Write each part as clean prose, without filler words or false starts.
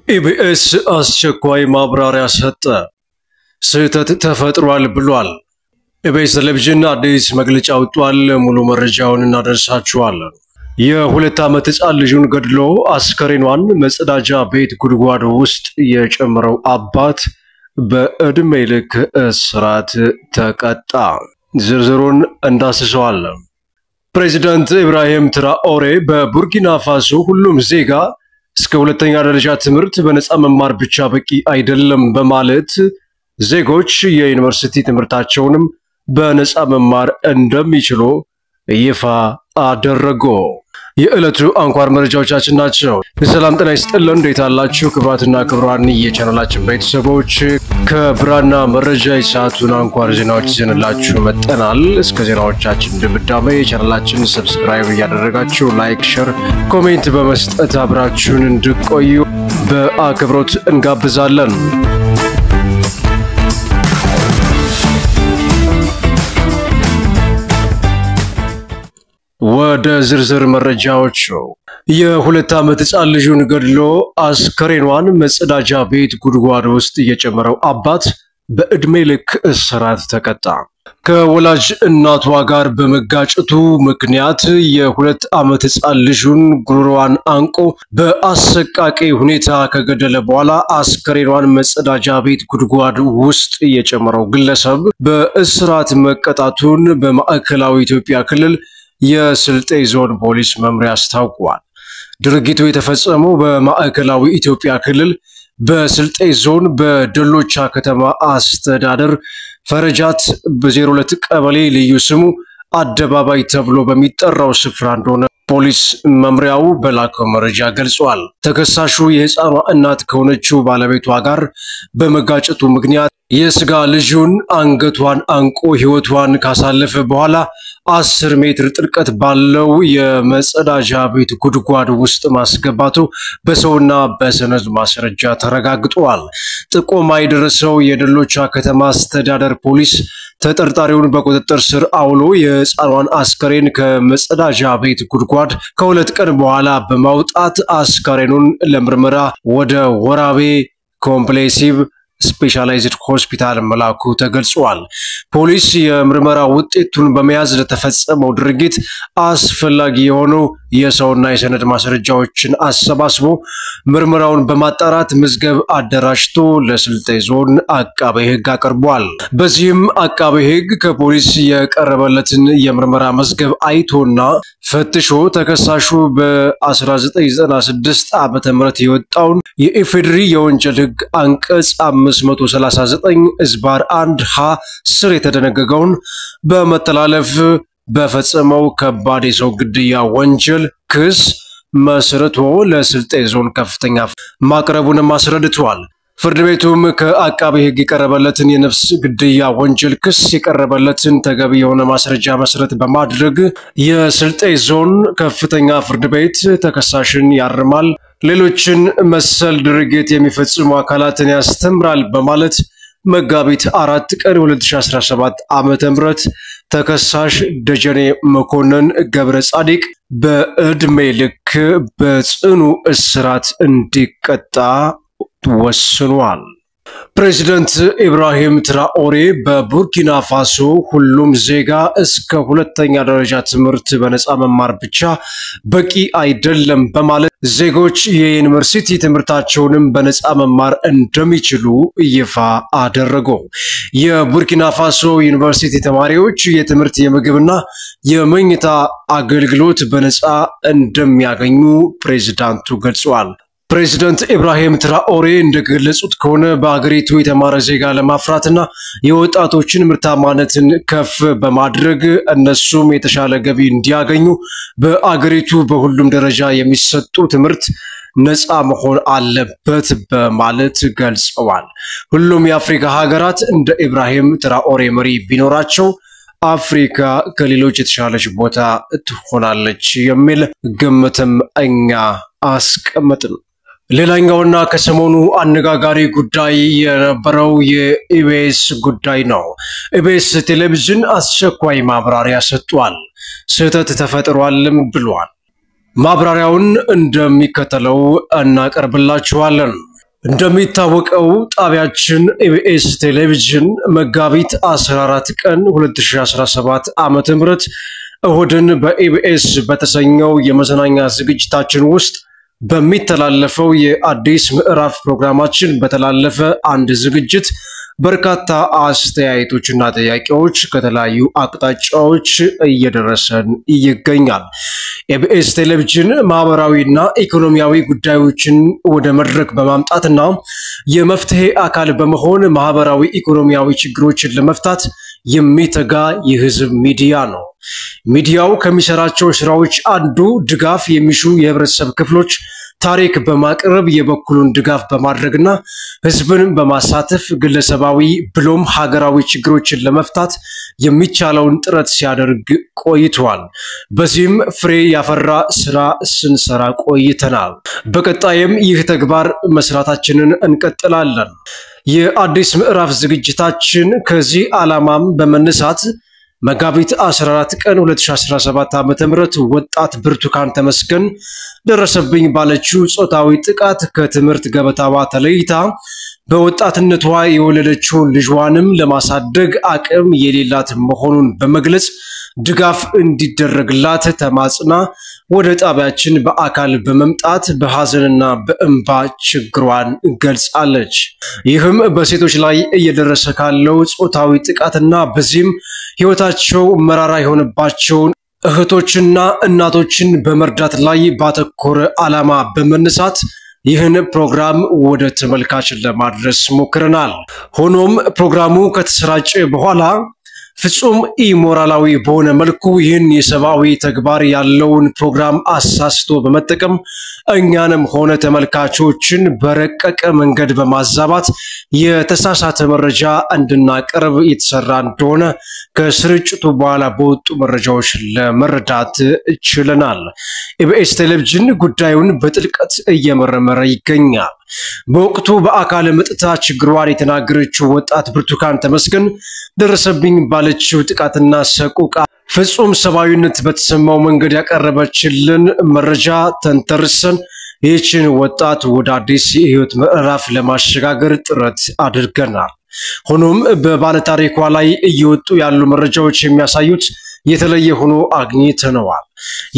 ኢቢኤስ አስቸኳይ ማብራሪያ ሰጠ። ስህተት ተፈጥሯል ብሏል። ኢቢኤስ ቴሌቪዥን አዲስ መግለጫ አውጥቷል። ሙሉ መረጃውን እናደርሳችኋለን። የ2 ዓመት ሕፃን ልጁን ገድሎ አስከሬኗን መጸዳጃ ቤት ጉድጓድ ውስጥ የጨመረው አባት በዕድሜ ልክ እስራት ተቀጣ። ዝርዝሩን እንዳስሰዋለን። ፕሬዚዳንት ኢብራሂም ትራኦሬ በቡርኪና ፋሶ ሁሉም ዜጋ እስከ ሁለተኛ ደረጃ ትምህርት በነፃ መማር ብቻ በቂ አይደለም በማለት ዜጎች የዩኒቨርሲቲ ትምህርታቸውንም በነፃ መማር እንደሚችሉ ይፋ አደረጉ። የዕለቱ አንኳር መረጃዎቻችን ናቸው። ሰላም ጤና ይስጥልን። እንዴት አላችሁ? ክቡራትና ክቡራን የቻናላችን ቤተሰቦች ከብራና መረጃ የሰዓቱን አንኳር ዜናዎች ይዘንላችሁ መጥተናል። እስከ ዜናዎቻችን ድምዳሜ የቻናላችን subscribe እያደረጋችሁ like፣ share፣ comment በመስጠት አብራችሁን እንድቆዩ በአክብሮት እንጋብዛለን። ወደ ዝርዝር መረጃዎቹ የ2 ዓመት ሕፃን ልጁን ገድሎ አስከሬኗን መጸዳጃ ቤት ጉድጓድ ውስጥ የጨመረው አባት በዕድሜ ልክ እስራት ተቀጣ። ከወላጅ እናቷ ጋር በመጋጨቱ ምክንያት የ2 ዓመት ሕፃን ልጁን ጉሮሮዋን አንቆ በአሰቃቂ ሁኔታ ከገደለ በኋላ አስከሬኗን መጸዳጃ ቤት ጉድጓድ ውስጥ የጨመረው ግለሰብ በእስራት መቀጣቱን በማዕከላዊ ኢትዮጵያ ክልል የስልጤ ዞን ፖሊስ መምሪያ አስታውቋል። ድርጊቱ የተፈጸመው በማዕከላዊ ኢትዮጵያ ክልል በስልጤ ዞን በደሎቻ ከተማ አስተዳደር ፈረጃት በ02 ቀበሌ ልዩ ስሙ አደባባይ ተብሎ በሚጠራው ስፍራ እንደሆነ ፖሊስ መምሪያው በላከው መረጃ ገልጿል። ተከሳሹ የሕፃኗ እናት ከሆነችው ባለቤቷ ጋር በመጋጨቱ ምክንያት የስጋ ልጁን አንገቷን አንቆ ሕይወቷን ካሳለፈ በኋላ 10 ሜትር ጥልቀት ባለው የመጸዳጃ ቤት ጉድጓድ ውስጥ ማስገባቱ በሰውና በሰነድ ማስረጃ ተረጋግጧል። ጥቆማ የደረሰው የደሎቻ ከተማ አስተዳደር ፖሊስ ተጠርጣሪውን በቁጥጥር ስር አውሎ የሕፃኗን አስከሬን ከመጸዳጃ ቤት ጉድጓድ ከ2 ቀን በኋላ በማውጣት አስከሬኑን ለምርመራ ወደ ወራቤ comprehensive specialized ሆስፒታል መላኩ ተገልጿል። ፖሊስ የምርመራ ውጤቱን በመያዝ ለተፈጸመው ድርጊት አስፈላጊ የሆኑ የሰውና የሰነድ ማስረጃዎችን አሰባስቦ ምርመራውን በማጣራት መዝገብ አደራጅቶ ለስልጤ ዞን አቃቤ ሕግ አቅርቧል። በዚህም አቃቤ ሕግ ከፖሊስ የቀረበለትን የምርመራ መዝገብ አይቶና ፈትሾ ተከሳሹ በ1996 ዓመተ ምህረት የወጣውን የኢፌዴሪ የወንጀል ሕግ አንቀጽ 539 ዝባር 1 ሀ ስር የተደነገገውን በመተላለፍ በፈጸመው ከባድ የሰው ግድያ ወንጀል ክስ መስርቶ ለስልጤ ዞን ከፍተኛ ማቅረቡንም አስረድቷል። ፍርድ ቤቱም ከአቃቤ ሕግ የቀረበለትን የነፍስ ግድያ ወንጀል ክስ የቀረበለትን ተገቢ የሆነ ማስረጃ መሰረት በማድረግ የስልጤ ዞን ከፍተኛ ፍርድ ቤት ተከሳሽን ያርማል፣ ሌሎችን መሰል ድርጊት የሚፈጽሙ አካላትን ያስተምራል በማለት መጋቢት 4 ቀን 2017 ዓመተ ምህረት ተከሳሽ ደጀኔ መኮንን ገብረ ጻዲቅ በዕድሜ ልክ በጽኑ እስራት እንዲቀጣ ወስኗል። ፕሬዚደንት ኢብራሂም ትራኦሬ በቡርኪና ፋሶ ሁሉም ዜጋ እስከ ሁለተኛ ደረጃ ትምህርት በነፃ መማር ብቻ በቂ አይደለም በማለት ዜጎች የዩኒቨርሲቲ ትምህርታቸውንም በነፃ መማር እንደሚችሉ ይፋ አደረጉ። የቡርኪና ፋሶ ዩኒቨርሲቲ ተማሪዎች የትምህርት የምግብና የመኝታ አገልግሎት በነፃ እንደሚያገኙ ፕሬዚዳንቱ ገልጸዋል። ፕሬዚደንት ኢብራሂም ትራኦሬ እንደገለጹት ከሆነ በአገሪቱ የተማረ ዜጋ ለማፍራትና የወጣቶችን ምርታማነትን ከፍ በማድረግ እነሱም የተሻለ ገቢ እንዲያገኙ በአገሪቱ በሁሉም ደረጃ የሚሰጡ ትምህርት ነፃ መሆን አለበት በማለት ገልጸዋል። ሁሉም የአፍሪካ ሀገራት እንደ ኢብራሂም ትራኦሬ መሪ ቢኖራቸው አፍሪካ ከሌሎች የተሻለች ቦታ ትሆናለች የሚል ግምትም እኛ አስቀመጥን። ሌላኛውና ከሰሞኑ አነጋጋሪ ጉዳይ የነበረው የኢቢኤስ ጉዳይ ነው። ኢቢኤስ ቴሌቪዥን አስቸኳይ ማብራሪያ ሰጥቷል። ስህተት ተፈጥሯልም ብሏል። ማብራሪያውን እንደሚከተለው እናቀርብላችኋለን። እንደሚታወቀው ጣቢያችን ኢቢኤስ ቴሌቪዥን መጋቢት 14 ቀን 2017 ዓ.ም እሁድን በኢቢኤስ በተሰኘው የመዝናኛ ዝግጅታችን ውስጥ በሚተላለፈው የአዲስ ምዕራፍ ፕሮግራማችን በተላለፈ አንድ ዝግጅት በርካታ አስተያየቶችና ጥያቄዎች ከተለያዩ አቅጣጫዎች እየደረሰን ይገኛል። ኢቢኤስ ቴሌቪዥን ማህበራዊና ኢኮኖሚያዊ ጉዳዮችን ወደ መድረክ በማምጣትና የመፍትሄ አካል በመሆን ማህበራዊ ኢኮኖሚያዊ ችግሮችን ለመፍታት የሚተጋ የህዝብ ሚዲያ ነው። ሚዲያው ከሚሰራቸው ስራዎች አንዱ ድጋፍ የሚሹ የህብረተሰብ ክፍሎች ታሪክ በማቅረብ የበኩሉን ድጋፍ በማድረግና ህዝብን በማሳተፍ ግለሰባዊ ብሎም ሀገራዊ ችግሮችን ለመፍታት የሚቻለውን ጥረት ሲያደርግ ቆይተዋል። በዚህም ፍሬ ያፈራ ስራ ስንሰራ ቆይተናል። በቀጣይም ይህ ተግባር መስራታችንን እንቀጥላለን። የአዲስ ምዕራፍ ዝግጅታችን ከዚህ ዓላማም በመነሳት መጋቢት 14 ቀን 2017 ዓ.ም ወጣት ብርቱካን ተመስገን ደረሰብኝ ባለችው ጾታዊ ጥቃት ከትምህርት ገበታዋ ተለይታ በወጣትነቷ የወለደችውን ልጇንም ለማሳደግ አቅም የሌላት መሆኑን በመግለጽ ድጋፍ እንዲደረግላት ተማጽና ወደ ጣቢያችን በአካል በመምጣት በሐዘንና በእንባ ችግሯን ገልጻለች። ይህም በሴቶች ላይ እየደረሰ ካለው ጾታዊ ጥቃትና በዚህም ሕይወታቸው መራራ የሆነባቸውን እህቶችና እናቶችን በመርዳት ላይ ባተኮረ ዓላማ በመነሳት ይህን ፕሮግራም ወደ ተመልካች ለማድረስ ሞክረናል። ሆኖም ፕሮግራሙ ከተሰራጨ በኋላ ፍጹም ኢሞራላዊ በሆነ መልኩ ይህን የሰብአዊ ተግባር ያለውን ፕሮግራም አሳስቶ በመጠቀም እኛንም ሆነ ተመልካቾችን በረቀቀ መንገድ በማዛባት የተሳሳተ መረጃ እንድናቀርብ የተሰራ እንደሆነ ከስርጭቱ በኋላ በወጡ መረጃዎች ለመረዳት ችለናል። ኢቢኤስ ቴሌቪዥን ጉዳዩን በጥልቀት እየመረመረ ይገኛል። በወቅቱ በአካል መጥታ ችግሯን የተናገረችው ወጣት ብርቱካን ተመስገን ደረሰብኝ ባለችው ጥቃትና ሰቆቃ ፍጹም ሰብአዊነት በተሰማው መንገድ ያቀረበችልን መረጃ ተንተርሰን ይህችን ወጣት ወደ አዲስ የህይወት ምዕራፍ ለማሸጋገር ጥረት አድርገናል። ሆኖም በባለታሪኳ ላይ እየወጡ ያሉ መረጃዎች የሚያሳዩት የተለየ ሆኖ አግኝተነዋል።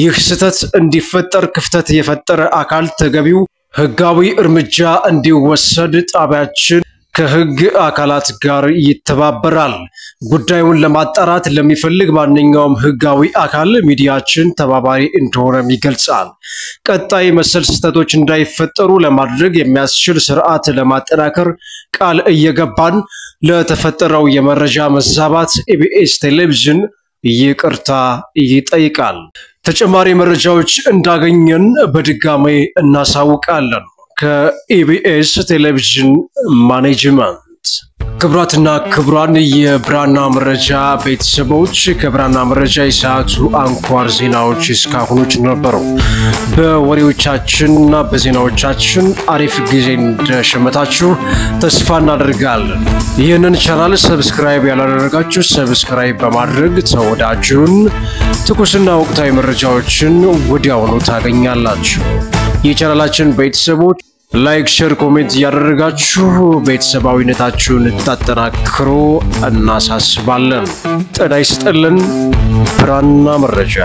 ይህ ስህተት እንዲፈጠር ክፍተት የፈጠረ አካል ተገቢው ህጋዊ እርምጃ እንዲወሰድ ጣቢያችን ከህግ አካላት ጋር ይተባበራል። ጉዳዩን ለማጣራት ለሚፈልግ ማንኛውም ህጋዊ አካል ሚዲያችን ተባባሪ እንደሆነም ይገልጻል። ቀጣይ መሰል ስህተቶች እንዳይፈጠሩ ለማድረግ የሚያስችል ስርዓት ለማጠናከር ቃል እየገባን ለተፈጠረው የመረጃ መዛባት ኢቢኤስ ቴሌቪዥን ይቅርታ ይጠይቃል። ተጨማሪ መረጃዎች እንዳገኘን በድጋሜ እናሳውቃለን። ከኢቢኤስ ቴሌቪዥን ማኔጅመንት። ክቡራትና ክቡራን የብራና መረጃ ቤተሰቦች፣ ከብራና መረጃ የሰዓቱ አንኳር ዜናዎች እስካሁኖች ነበሩ። በወሬዎቻችንና በዜናዎቻችን አሪፍ ጊዜ እንደሸመታችሁ ተስፋ እናደርጋለን። ይህንን ቻናል subscribe ያላደረጋችሁ subscribe በማድረግ ተወዳጁን ትኩስና ወቅታዊ መረጃዎችን ወዲያውኑ ታገኛላችሁ። የቻናላችን ቤተሰቦች like፣ share፣ comment እያደረጋችሁ ቤተሰባዊነታችሁን እንድታጠናክሩ እናሳስባለን። ጤና ይስጥልን። ብራና መረጃ።